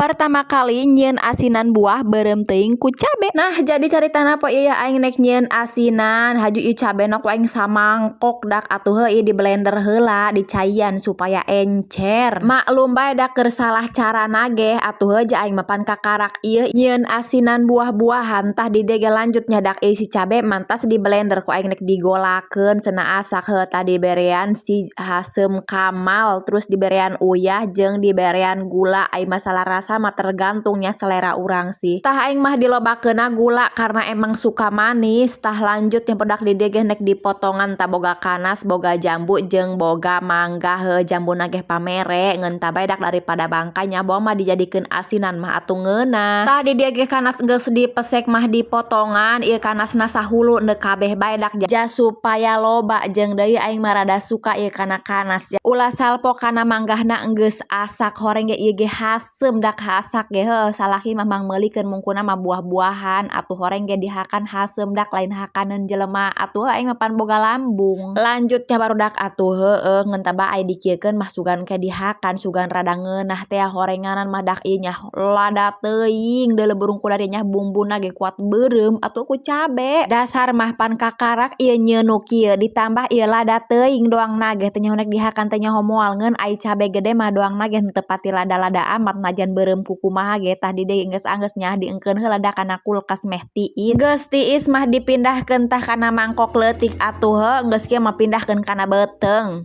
Pertama kali nyieun asinan buah beureum teuing ku cabe. Nah, jadi caritana poe ieu aing nek nyieun asinan haju ieu cabena ku aing samangkok dak atuh heuh ieu di blender heula, dicaian supaya encer. Maklum bae da keur salah carana ge atuh heuh ja aing mah pan kakarak ieu nyieun asinan buah-buahan. Tah, di dieu ge lanjut nya dak ieu si cabe mantas di blender ku aing nek digolakeun cenah asak heuh. Tah, diberean si haseum kamal, terus diberean uyah jeung diberean gula. Ai masalah rasa mah tergantung nya selera urang sih. Tah, aing mah dilobakeunna gula karena emang suka manis. Tah, lanjut nya budak di dieu ge nek dipotongan. Tah, boga kanas, boga jambu, jeung boga mangga. Heuh, jambuna ge pamere ngeun bae dak daripada bangkai nya boh mah dijadikeun asinan mah atuh ngeunah. Tah, di dieu ge kanas geus dipesek mah dipotongan. Ieu kanasna sahulu, neuk kabeh bae dak ja supaya loba, jeung deui aing mah rada suka ieu kana kanas. Ulah salpo kana manggahna geus asak. Horeng ge ieu ge haseum dak asak ge heuh. Salaki mah mangmeulikeun mungkuna mah buah-buahan atuh horeng ge dihakan haseum dak, lain hakaneun jelema atuh, aing mah pan boga lambung. Lanjutnya barudak atuh heueuh ngeun tah ai dikieukeun mah sugan ke dihakan, sugan rada ngeunah teh horenganan mah dak ieu nya lada teuing deuleu burung kuda nya, bumbuna ge kuat beureum atuh ku cabe. Dasar mah pan kakarak ieu nyieun nu kieu, ditambah ieu lada teuing doangna ge teu nyaho nek dihakan teh nyaho moal ngeun. Ai cabe gede mah doangna ge henteu pati lada-lada amat najan beureum kukumaha ge. Tah, di dieu geus anggeus nya diengkeun heula da kana kulkas meh tiis. Geus tiis mah dipindahkeun tah kana mangkok leutik atuh heuh. Geus kieu mah pindahkeun kana beuteung.